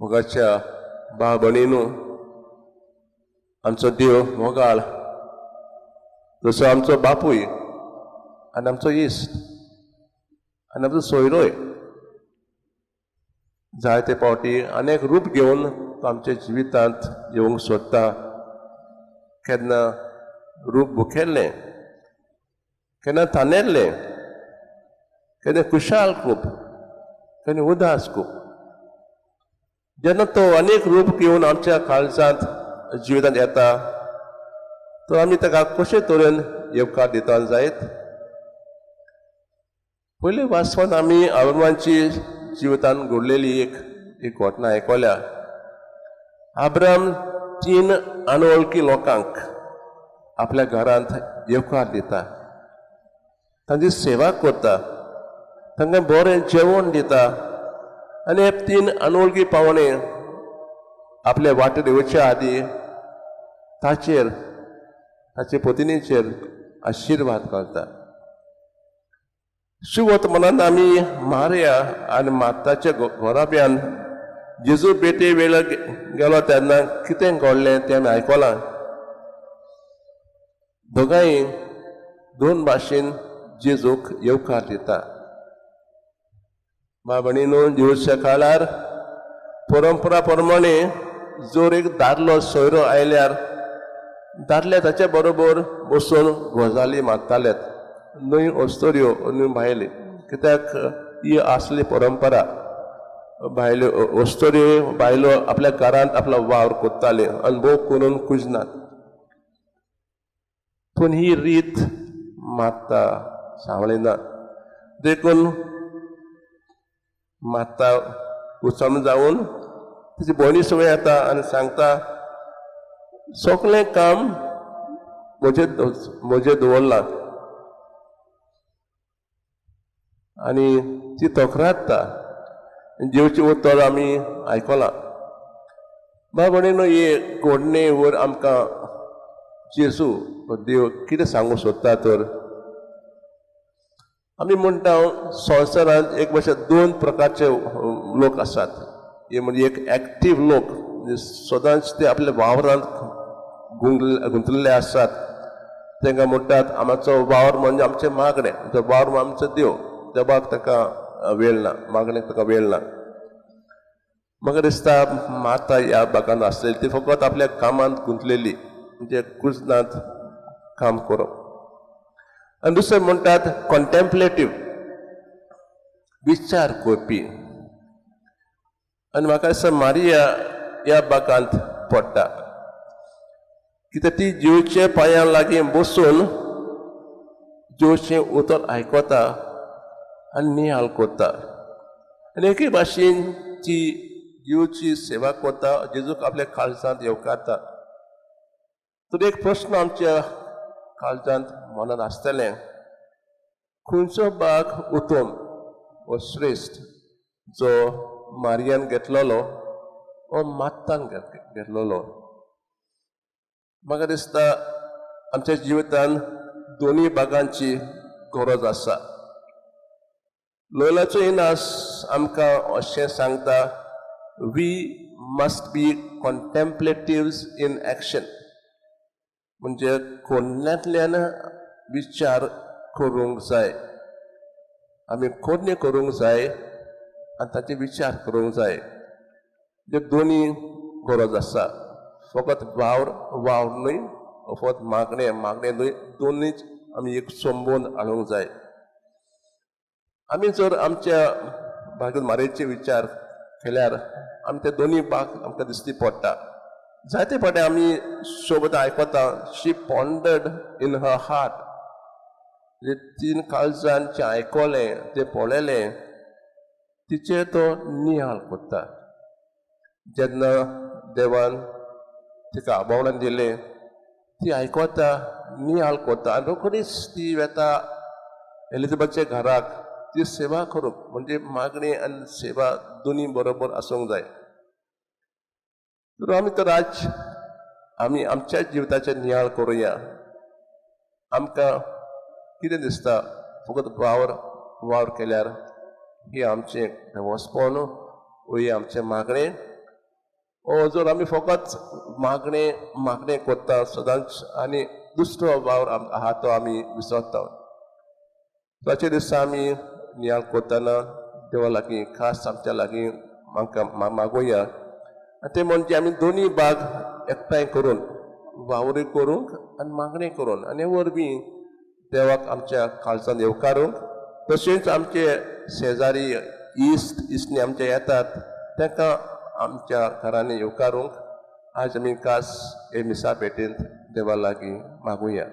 मोगाच्या भाव भयणीनू, आमचो देव मोगाळ, जसो आमचो बापूय आनी आमचो इश्ट आनी आमचो सोयरोय, जायते फावटी अनेक रूप घेवन तो आमच्या जिवितांत येवंक सोदता. केन्ना रूप भुकेल्लें, केन्ना तानेल्लें, केन्ना खुशाल खूब, केन्ना उदास खूब. जेन्ना तो अनेक रूप घेवन आमच्या काळजांत जिवितांत येता, तो आमी ताका कशे तरेन येवकार दिता जायत? पयले वास्तवान आमी आब्रामाची जिवितान घडलेली एक एक घटना आयकल्या. आब्राम तीन अनवळखी लोकांक आपल्या घरांत येवकार दिता, तांची सेवा करता, तांकां बरें जेवण दिता आनी हे तीन अनवळखी पावणे आपल्या वाटेर येवच्या आदी ताचेर, ताचे पतिनीचेर आशिर्वाद घालता. शुभवर्तमानान आमी मारिया आनी मात्ताच्या घराब्यान जेजू भेटे वेळ गेलो तेन्ना कितें घडलें तें आमी आयकलां. दोगांय दोन भाशेन जेजूक येवकार दिता. भाव भयणीनू, जेजूच्या काळार परंपरा प्रमाणे जर एक दादलो सोयरो आयल्यार दादले ताचे बरोबर बसून गजाली मारतालेत, न्हय अस्तुऱ्यो, न्हय बायले, कित्याक ही आसली परंपरा. बायल्यो, अस्तुऱ्यो, बायलो आपल्या घरांत आपलो वावर करताल्यो, अनुभव करून कुजनात. पूण ही रीत मात्ता सांवळी ना, देखून मात्ता उचम जावन तिची भयणी सगळें येता आनी सांगता, सगळें काम म्हजें म्हजें दवरलां, आनी ती तक्रारता. जेवचें उतर आमी आयकलां. भाव भयणीनो, हे घडणे वर आमकां जेजू देव कितें सांगूंक सोदता? तर आमी म्हणटा, संवसारांत एक भाशेन दोन प्रकारचे लोक आसात. हे म्हणजे एक एक्टीव लोक, म्हणजे सदांच ते आपल्या वावरांत गुंतलेले आसात. तांकां म्हणटात, आमचो वावर म्हणजे आमचें मागणें, आमचो वावर म्हणजे आमचो देव. देवाक ताका वेळ ना, मागणेक ताका वेळ ना. म्हाका दिसता माता ह्या भागांत आसलेली, ती फकत आपल्या कामांत गुंतलेली, म्हणजे कुजनांत काम करप. आनी दुसरें म्हणटात कॉन्टेम्पलेटीव, विचार करपी. आनी म्हाका दिसता मारिया ह्या भागांत पडटा, कित्याक ती जेजूच्या पांयां लागीं बसून जेजूचें उतर आयकता आनी नियाळ करता आनी एके भाशेन ती जेजूची सेवा करता, जेजूक आपल्या काळजांत येवकारता. तर एक प्रश्न आमच्या काळजांत, मनांत आसतलें, खंयचो भाग उत्तम वो श्रेश्ठ, जो मारियान घेतलेलो वो मात्तान घेतलेलो? म्हाका दिसता आमच्या जिवितान दोनूय भागांची गरज आसा. लोयलाचो इनास आमकां अशें सांगता, "We must be contemplatives in action." म्हणजे कोन्यांतल्यान विचार करूंक जाय, आमी कोन्य करूंक जाय आनी ताचे विचार करूंक जाय. म्हणजे दोनी गरज आसा. फकत वावर वावर न्हय, फकत मागणें मागणें न्हय, दोनीच आमी एक संबंद हाडूंक जाय. आमी जर आमच्या भागीर मारयेचे विचार केल्यार आमी ते दोनी भाग आमकां दिश्टी पडटा. जायते फावटी आमी शब्द आयकता, "She pondered in her heart." म्हणजे तीन काळजान जें आयकलें, तें पळयलें, तिचेर तो नियाळ करता. जेन्ना देवान तिका आपोवणें दिलें, ती आयकता, नियाळ करता आनी रोखडीच ती वेता एलिझाबेथच्या घराक ती सेवा करूंक. म्हणजे मागणी आनी सेवा दोनी बरोबर आसूंक जाय. तर आमी तर आज आमी आमच्या जिविताचेर नियाळ करुया. आमकां कितें दिसता? फकत वावर वावर केल्यार ही आमचें देवस्पण वो ही आमचें मागणें? ओ जर आमी फकत मागणें मागणें करता सदांच आनी दुसरो वावर आहा तो आमी विसरता. ताचे दिसा आमी नियाळ करतना देवा लागीं खास आमच्या लागीं म्हाका मागुया आनी तें म्हणजे आमी दोनी भाग एकठांय करून वावरूय करूंक आनी मागणें करून आनी हे वरवीं देवाक आमच्या काळजान येवकारूंक, तशेंच आमचे शेजारी इश्ट इश्टी आमचे येतात तांकां आमच्या घरांनी येवकारूंक आज आमी खास हे मिसा भेटेंत देवा लागीं मागुया.